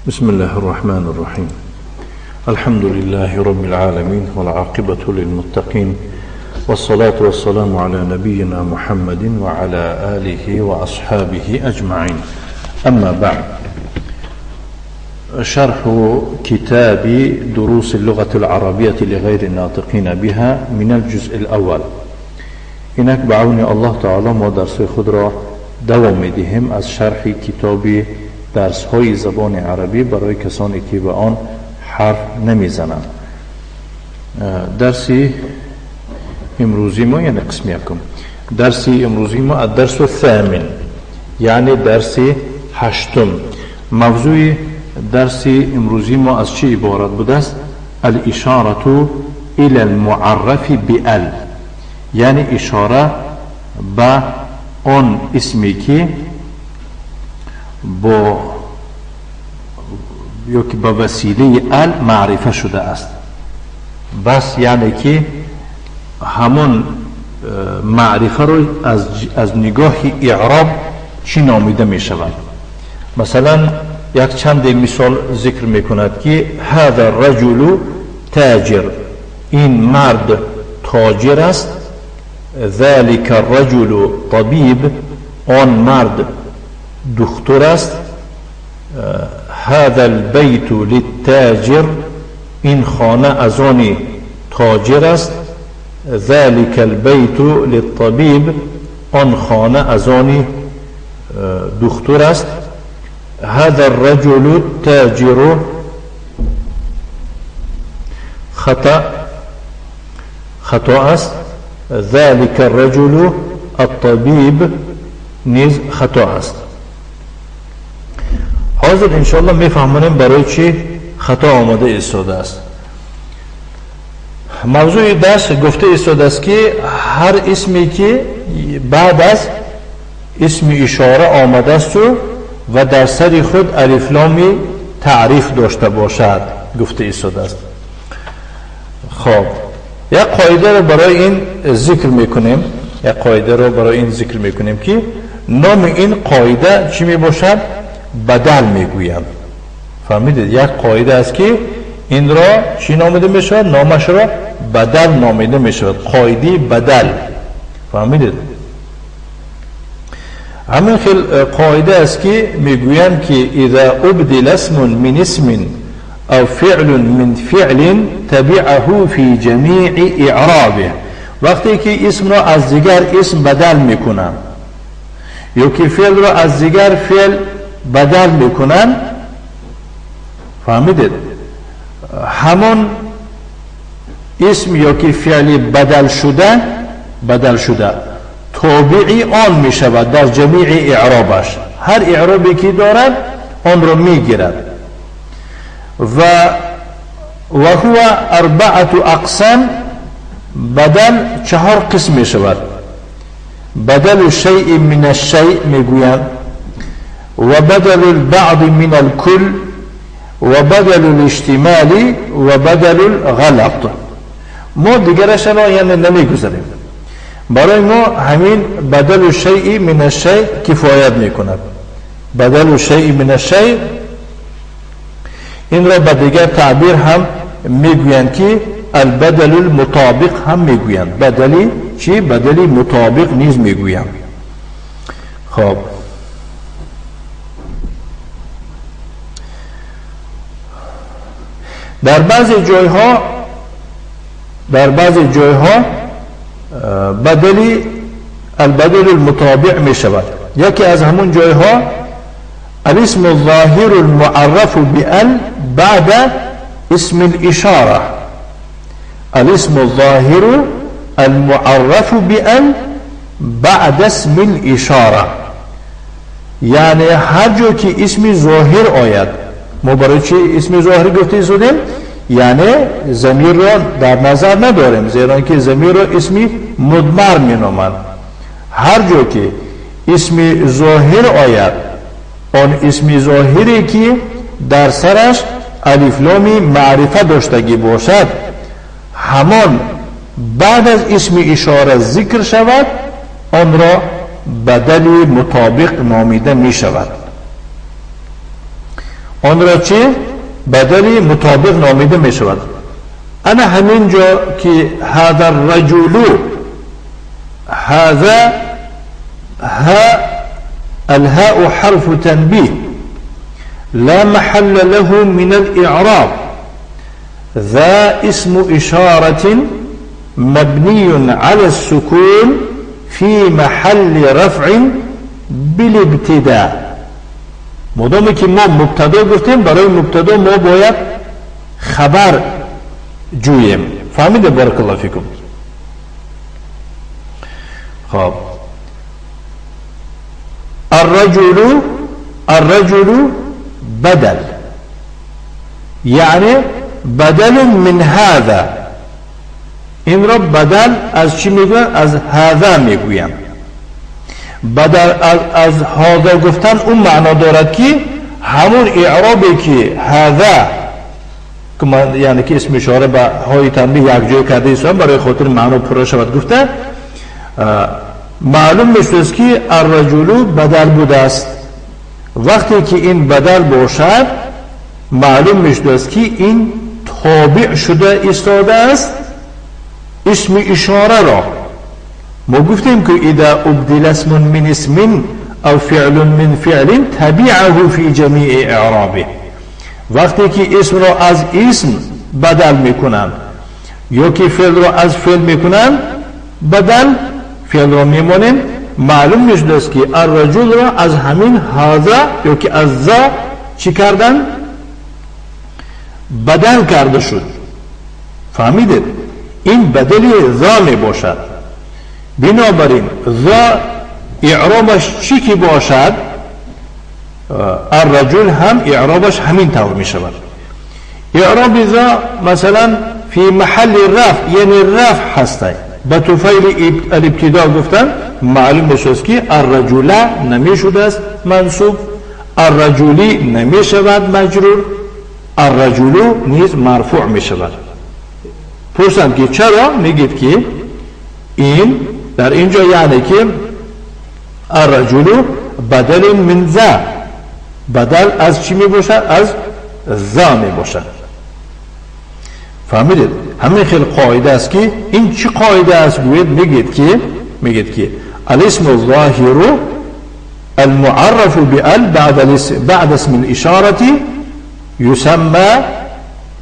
بسم الله الرحمن الرحيم. الحمد لله رب العالمين، والعاقبة للمتقين، والصلاة والسلام على نبينا محمد وعلى آله وأصحابه أجمعين. أما بعد، شرح كتاب دروس اللغة العربية لغير الناطقين بها من الجزء الأول. اینک به عون الله تعالی ما درس خود را دوام میدهیم از شرح کتاب درس های زبان عربی برای کسانی که به آن حرف نمیزنند. درس امروزی ما، یعنی قسم یکم، درس امروزی ما الدرس الثامن، یعنی درس هشتم. موضوع درس امروزی ما از چه عبارت بوده است؟ الاشاره الى المعرف بال، یعنی اشاره به آن اسمی که با یا که به وسیله ال معرفه شده است. بس یعنی که همون معرفه رو از نگاه اعراب چی نامیده می شود. مثلا یک چند مثال ذکر می کند که هذا الرجل تاجر، این مرد تاجر است. ذلك الرجل طبیب، آن مرد دکتر است. هذا البيت للتاجر، این خانه از آن تاجر است. ذلك البيت للطبیب، آن خانه از آن دکتر است. هذا الرجل التاجر خطا است. ذلك الرجل الطبیب نیز خطا است. حاضر انشاءالله میفهمانیم برای چی خطا آمده ایستاده است. موضوع درس گفته ایستاده است که هر اسمی که بعد از اسم اشاره آمده است و در سر خود الف لام تعریف داشته باشد گفته ایستاده است. خب یک قاعده رو برای این ذکر میکنیم، یک قاعده رو برای این ذکر میکنیم که نام این قاعده چی میباشد؟ بدل میگویم. فهمیدید؟ یک قاعده است که این را چی نامیده میشود؟ نامش را بدل نامیده میشود، قاعده بدل. فهمیدید؟ همین خیل قاعده است که میگویند که اذا ابدل اسم من اسم او فعل من فعل تبعه فی جمیع اعرابه. وقتی که اسم را از دیگر اسم بدل میکنند یا که فعل را از دیگر فعل بدل میکنند، فهمیدید؟ همان اسم یا که فعل بدل شده تابعی آن میشود در جمیع اعرابش. هر اعرابی که دارد آن را میگیرد. و هو اربعة اقسام، بدل چهار قسم میشود. بدل شیء من الشیء میگویند، و بدل البعض من الكل، و بدل الاشتمال، و بدل الغلط. ما دیگرش را یعنی نمیگذاریم، برای ما همین بدل شیء من الشیء کفایت میکند. بدل شیء من الشیء این را به دیگر تعبیر هم میگویند که البدل المطابق هم میگویند. بدلی چی؟ بدلی مطابق نیز میگویند. خب در بعضی جایها بدلی البدل المطابع می شود. یکی از همون جایها الاسم الظاهر المعرف بال بعد اسم الاشاره. الاسم الظاهر المعرف بال بعد اسم الاشاره، یعنی هر جا که اسم ظاهر آید. ما برای چی اسم ظاهر گفته شدیم؟ یعنی ضمیر را در نظر نداریم، زیرا که ضمیر را اسمی مضمر می نامند. هر جا که اسم ظاهر آید، آن اسم ظاهری که در سرش الف لام معرفه داشتگی باشد، همان بعد از اسم اشاره ذکر شود، آن را بدل مطابق نامیده می شود. آن را چی؟ بدل مطابق نامیده می شود. انا همین جا که هذا الرجل، هذا ها، الهاء حرف تنبيه لا محل له من الإعراب، ذا اسم إشارة مبني على السكون في محل رفع بالابتداء. مادامی که ما مبتدا گفتیم، برای مبتدا ما باید خبر جوییم. فهمیده؟ بارک الله فیکم. خب الرجل، الرجل بدل، یعنی بدل من هذا. این را بدل از چی میگوین؟ از هذا میگویم. بدل از هذا گفتن اون معنا دارد که همون اعرابی که هذا، یعنی که اسم اشاره به های تنبیه یک جای کرده ایستان برای خاطر معنا پر شود گفته، معلوم میشد که الرجل بدل بوده است. وقتی که این بدل باشد معلوم میشد که این تابع شده ایستاده است اسم اشاره را. ما گفتیم که اذا ابدل اسم من اسم او فعل من فعل تبعه فی جمیع اعرابه. وقتی که اسم را از اسم بدل میکنند یا که فعل را از فعل میکنند، بدل فعل را میمانیم، معلوم میشد است که الرجل را از همین هذا یا که از ذا چی کردن؟ بدل کرده شد. فهمیدید؟ این بدل ذا می باشد. بنابراین ذا اعرابش چی که باشد، الرجل هم اعرابش همین طور می شود. اعراب ذا مثلا فی محل رفع، یعنی رفع هسته، به طفیل الابتدا گفتن، معلوم میشد که الرجل نمی شده است منصوب، الرجلی نمی شود مجرور، الرجل نیز مرفوع می شود. پرسند که چرا؟ میگید که این در اینجا یعنی که الرجل بدل من ذا، بدل از چی می باشد؟ از ذا می باشد. فهمیدید؟ همین خیلی قاعده است که این چی قاعده است؟ گوید میگید که الاسم الظاهر المعرف بال بعد اسم الإشارة يسمى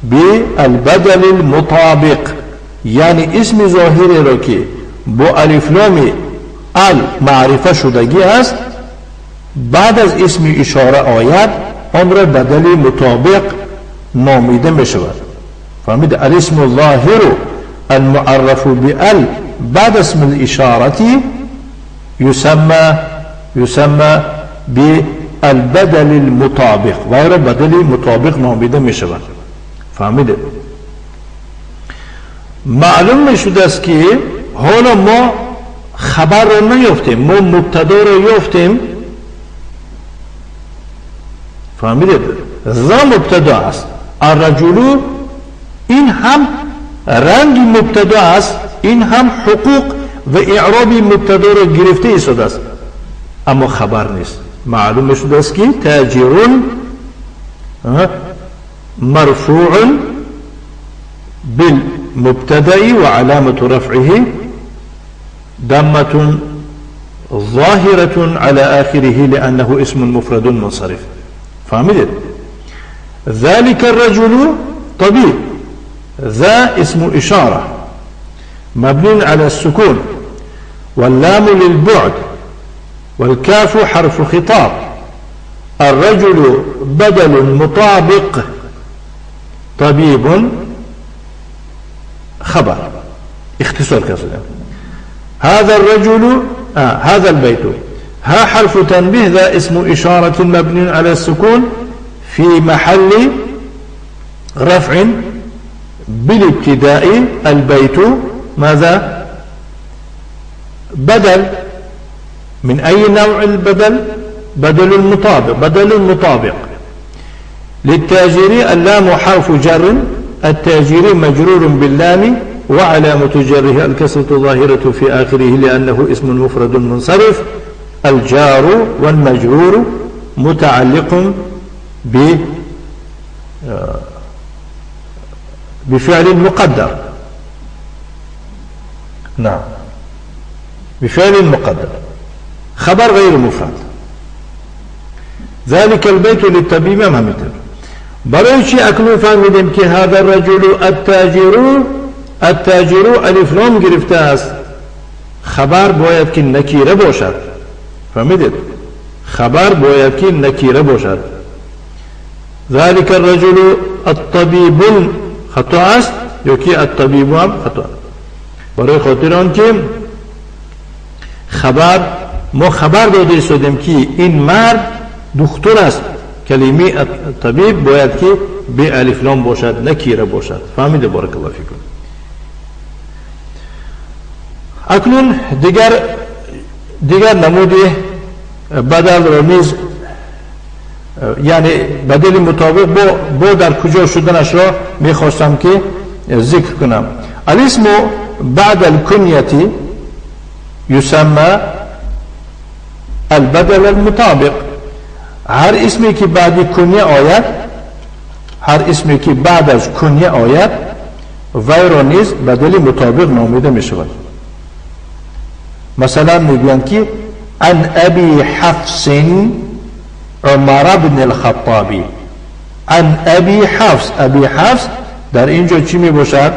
بالبدل المطابق. یعنی اسم ظاهری را که با الف لام ال معرفه شدگی است بعد از اسم اشاره آید، آن را بدل مطابق نامیده می شود. فهمید؟ الاسم الظاهر المعرف بال بعد اسم الإشارة يسمى بالبدل المطابق، و بدل مطابق نامیده می شود. فهمیده؟ معلوم می شده است که حالا ما خبر را نیافتیم، ما مبتدا را یافتیم. فهمیدید؟ ذا مبتدا است، الرجل این هم رنگ مبتدا است، این هم حقوق و اعراب مبتدا را گرفته ایستاده است، اما خبر نیست. معلوم شده است که تاجر مرفوع بالمبتدأ وعلامة رفعه ضمة ظاهرة على آخره لأنه اسم مفرد منصرف. فهمت؟ ذلك الرجل طبيب، ذا اسم إشارة مبني على السكون، واللام للبعد، والكاف حرف خطاب، الرجل بدل مطابق، طبيب خبر. اختصار كذا. هذا الرجل هذا البيت، ها حرف تنبيه، ذا اسم إشارة مبني على السكون في محل رفع بالابتداء. البيت ماذا؟ بدل. من أي نوع البدل؟ بدل المطابق، بدل المطابق. للتاجر اللام حرف جر، التاجر مجرور باللام وعلامة جره الكسرة الظاهرة في آخره لأنه اسم مفرد منصرف. الجار والمجرور متعلق بفعل مقدر. نعم، بفعل مقدر، خبر غير مفرد. ذلك البيت للطبيب هم همینطور. برای چی اکنون فهمیدیم که هذا الرجل التاجر، التاجر الف لام گرفته است، خبر باید که نکیره باشد. فهمیدید؟ خبر باید که نکیره باشد. ذلك الرجل الطبیب خطا است یا که الطبیب هم خطا است. برای خاطر آن که خبر، ما خبر داده ایستادیم که این مرد دکتر است، کلمه طبیب باید که به الف لام باشد، نکیره باشد. فهمیده؟ بارک الله فیکم. اکنون دیگر نمود بدل را نیز، یعنی بدل مطابق با در کجا شدنش را میخواستم که ذکر کنم. الاسم بعد الکنیه یسمى البدل المطابق. هر اسمی که بعد کنیه آید، هر اسمی که بعد از کنیه آید، وی را نیز بدل مطابق نامیده می شود. مثلا میگویند که عن ابی حفص عمر بن الخطابی. عن ابی حفص، ابی حفص در اینجا چی می باشد؟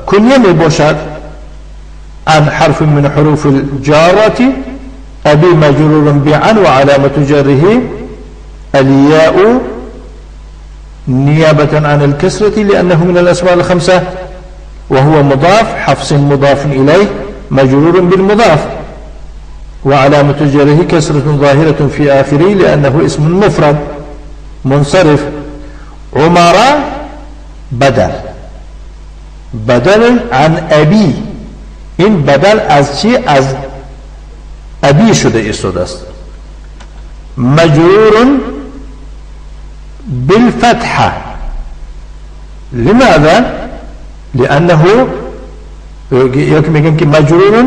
کنیه می باشد. عن حرف من حروف الجارة، أبي مجرور بعن وعلامة جره الياء نيابة عن الكسرة لأنه من الأسماء الخمسة، وهو مضاف، حفص مضاف إليه مجرور بالمضاف، وعلامة جره كسرة ظاهرة في آخره لأنه اسم مفرد منصرف. عمر بدل، بدل عن أبي، این بدل از چی؟ از ابی شده ایستاده است. مجرور بالفتحة. لماذا؟ لأنه میگم که مجرور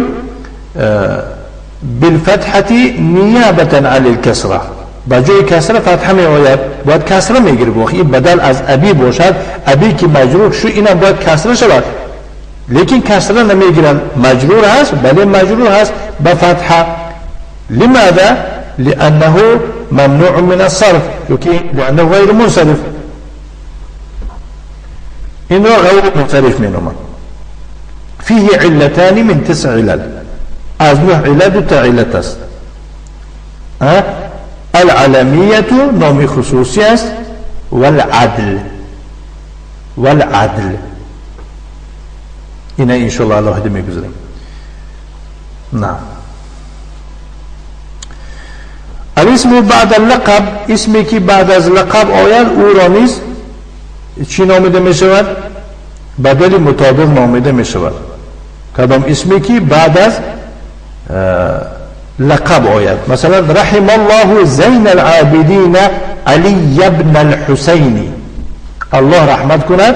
بالفتحة نیابة عن الكسرة. با جای کسره فتحه می آید، باید کسره میگیره. این بدل از ابی باشد، ابی که مجرور شد اینم باید کسره شود، لیکن کسره نمیگیرن، مجرور هست، بله مجرور هست به فتحه. لماذا؟ لأنه ممنوع من الصرف، لأنه غير منصرف. این را غیر منصرف می نامند. فيه علتان من 9 علل، از 9 علت 2 تا علت است. العلمیت نام خصوصی است، والعدل، والعدل. اینا انشالله علاهده میگذاریم. نعم. الاسم بعد اللقب، اسمی که بعد از لقب آید او را نیز چی نامیده می شود؟ بدل مطابق نامیده می شود. کدام اسمی که بعد از لقب آید، مثلا رحم الله زین العابدین علی ابن الحسین، الله رحمت کند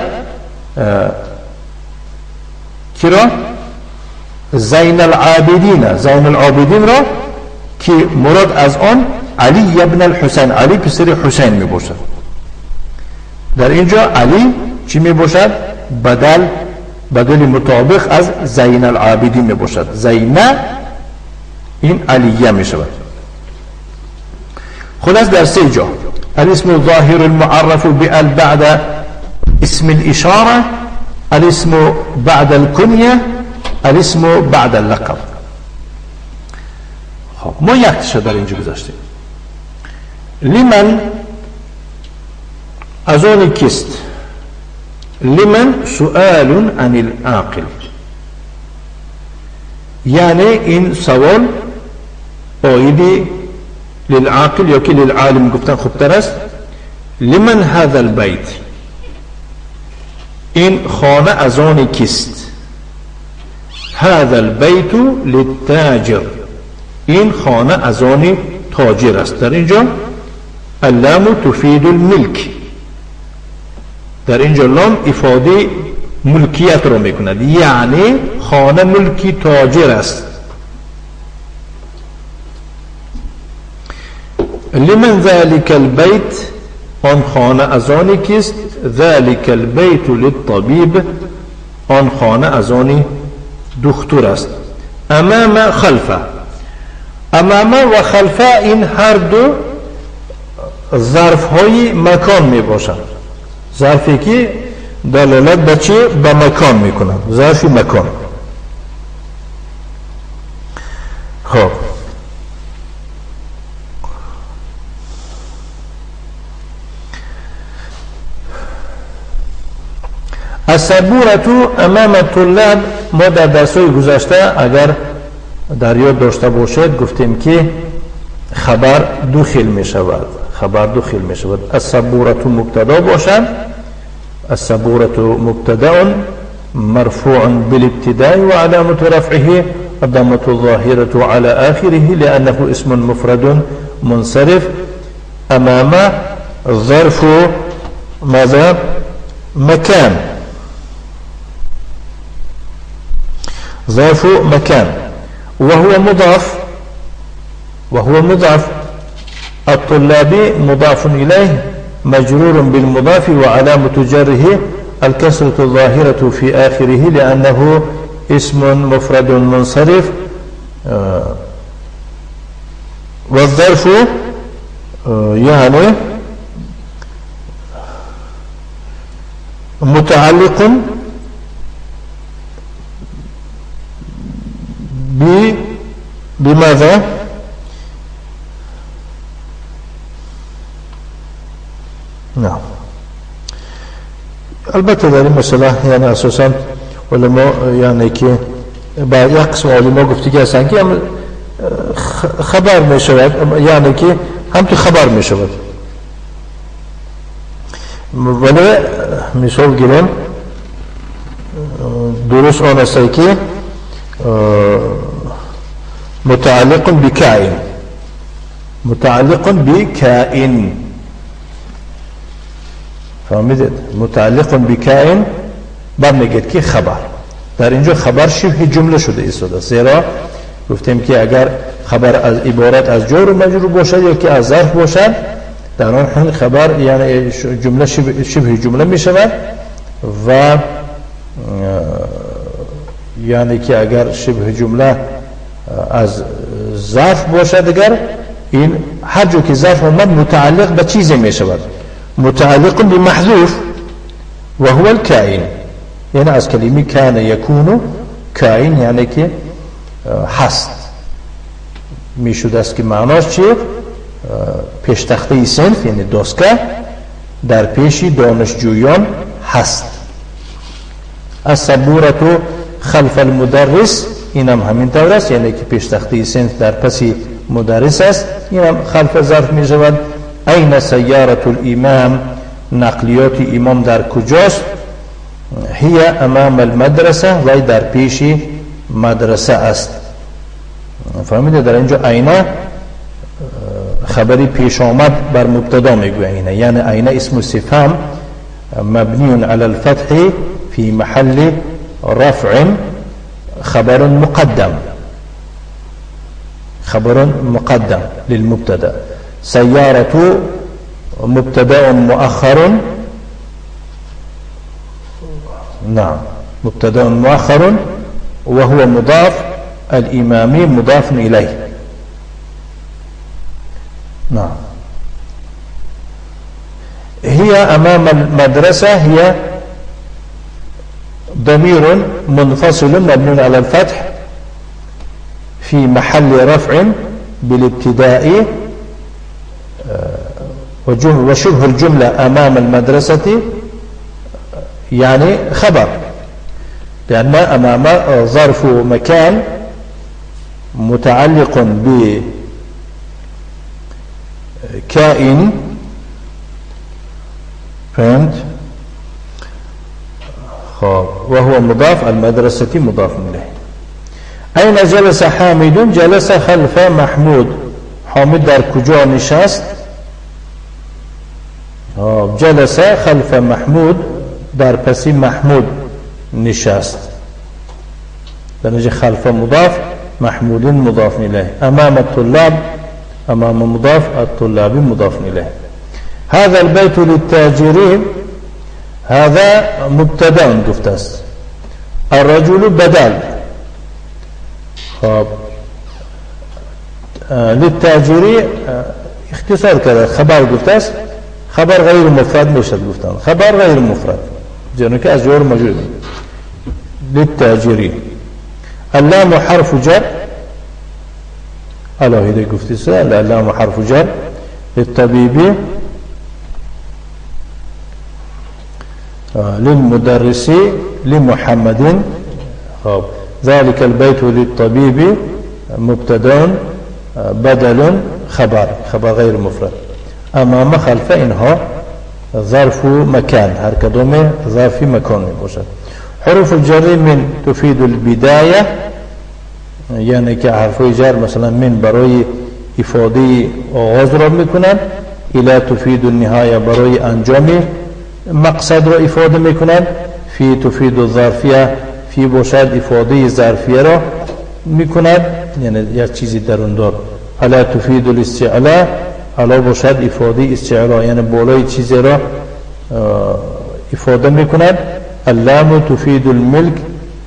کی را؟ زین العابدین، زین العابدین را که مراد از آن علی ابن الحسین، علی پسر حسین می باشد. در اینجا علی چی می باشد؟ بدل، بدل مطابق از زین العابدین می باشد. زین این علیه می شود. خلاص در سه جا الاسم الظاهر المعرف بال بعد اسم الإشارة، الاسم بعد الكنية، الاسم بعد اللقب. خب ما یک تشه در اینجا گذاشتیم. لمن از آن کیست؟ لمن سؤال عن العاقل، یعنی این سوال عاید للعاقل یا که للعالم گفتن خوبتر است. لمن هذا البيت، این خانه از آن کیست؟ هذا البيت للتاجر، این خانه از آن تاجر است. در اینجا اللام تفید الملک، در اینجا لام افاده ملکیت رو میکند، یعنی خانه ملکی تاجر است. لمن ذلك البيت آن خانه از آن کیست؟ ذلك البيت للطبيب، آن خانه از آن دکتر است. امام خلفه، امام و خلفه این هر دو ظرف های مکان می باشند. ظرفی که دلالت به چه؟ به مکان می کنند، ظرف مکان. خب السبورة امام الطلاب، ما در درس‌های گذشته اگر در یاد داشته باشید گفتیم که خبر دو خیل می شود، خبر دو خیل می شود. السبورة مبتدا باشد، السبورة مبتدا مرفوع بالابتداء وعلامة رفعه الضمة الظاهرة على آخره لأنه اسم مفرد منصرف. أمام ظرف ماذا؟ مكان، ظرف مكان وهو مضاف، وهو مضاف. الطلاب مضاف إليه مجرور بالمضاف وعلامة جره الكسرة الظاهرة في آخره لأنه اسم مفرد منصرف. والظرف يعني متعلق بماذا؟ نعم، البته در این مسئله یعنی اساسا علما یعنی که با یک قسم علما گفتی که هستن که هم خبر می شود، یعنی که هم تو خبر می شود، ولی مثال گیریم درست آن است که متعلق بكائن، متعلق بكائن، فهمیدید؟ متعلق بكائن بعد میگید که خبر. در اینجا خبر شبه جمله شده ایستاده، زیرا گفتیم که اگر خبر از عبارت از جار و مجرور باشد یا که از ظرف باشد، در آن حال خبر یعنی جمله شبه جمله می شود و یعنی که اگر شبه جمله از ظرف باشد، اگر این هر جا که ظرف آمد متعلق به چیزی می شود، متعلق بمحذوف وهو الكائن، یعنی از کلمه کان یکون کائن یعنی که هست میشد است که معناش چیه؟ پیشتخته صنف یعنی доска در پیش دانشجویان هست. السبورة خلف المدرس، اینم همین طور است، یعنی که پیشتخته صنف در پس مدرس است، اینم خلف ظرف می شود. این سیارة الامام، نقلیات امام در کجاست؟ هي امام المدرسه، وی در پیش مدرسه است. فهمیده؟ در اینجا اینه خبری پیش آمد بر مبتدا میگوید اینه، یعنی اینه اسم استفهام مبنی علی الفتح في محل رفع خبر مقدم، خبر مقدم للمبتدا. سيارة مبتدا مؤخر، نعم مبتدا مؤخر وهو مضاف، الإمامي مضاف إليه. نعم، هي أمام المدرسة، هي ضمير منفصل مبني على الفتح في محل رفع بالابتداء، وشبه الجملة أمام المدرسة يعني خبر، لأن أمام ظرف مكان متعلق بكائن، فهمت؟ وهو مضاف، المدرسة مضاف إليه. أين جلس حامد؟ جلس خلف محمود. حامد در کجا نشست؟ جلس خلف محمود، در پس محمود نشست. در نتیجه خلف مضاف، محمود مضاف إليه. أمام الطلاب، أمام مضاف، الطلاب مضاف إليه. هذا البيت للتاجرين، هذا مبتدا گفته است، الرجل بدل. خب للتاجری اختصار کرده، خبر گفته است، خبر غیر مفرد میشد گفتن، خبر غیر مفرد زیرا که از جار مجرور. للتاجری اللام حرف جر، علاهیده گفته است، اللام حرف جر. للطبیب، للمدرس، لمحمد. خب ذلك البيت للطبيب مبتدا بدل خبر، خبر غیر مفرد. امام خلف اینها ظرف مکان، هر کدوم ظرف مکان می باشد. حروف الجر من تفيد البداية، یعنی که حرف جر مثلا من برای افاده آغاز را میکنند، الى تفيد النهاية برای انجام مقصد را افاده میکنند، فی تفید الظرفیه، فی باشد افاده ظرفیه را میکند، یعنی یک چیزی درون دار. علا تفید الاستعلاء، علا باشد افاده استعلاء، یعنی بالای چیزی را افاده میکند. اللام تفید الملک،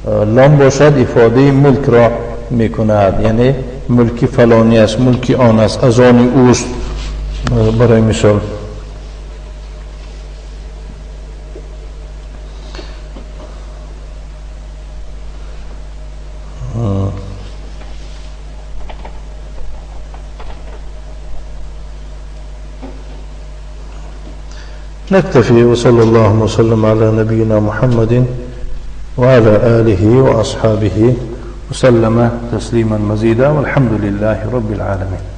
لام باشد افاده ملک را میکند، یعنی ملکی فلانی است، ملکی آن است، از آن اوست. برای مثال نكتفي، وصلى الله وسلم على نبينا محمد وعلى آله وأصحابه وسلم تسليما مزيدا، والحمد لله رب العالمين.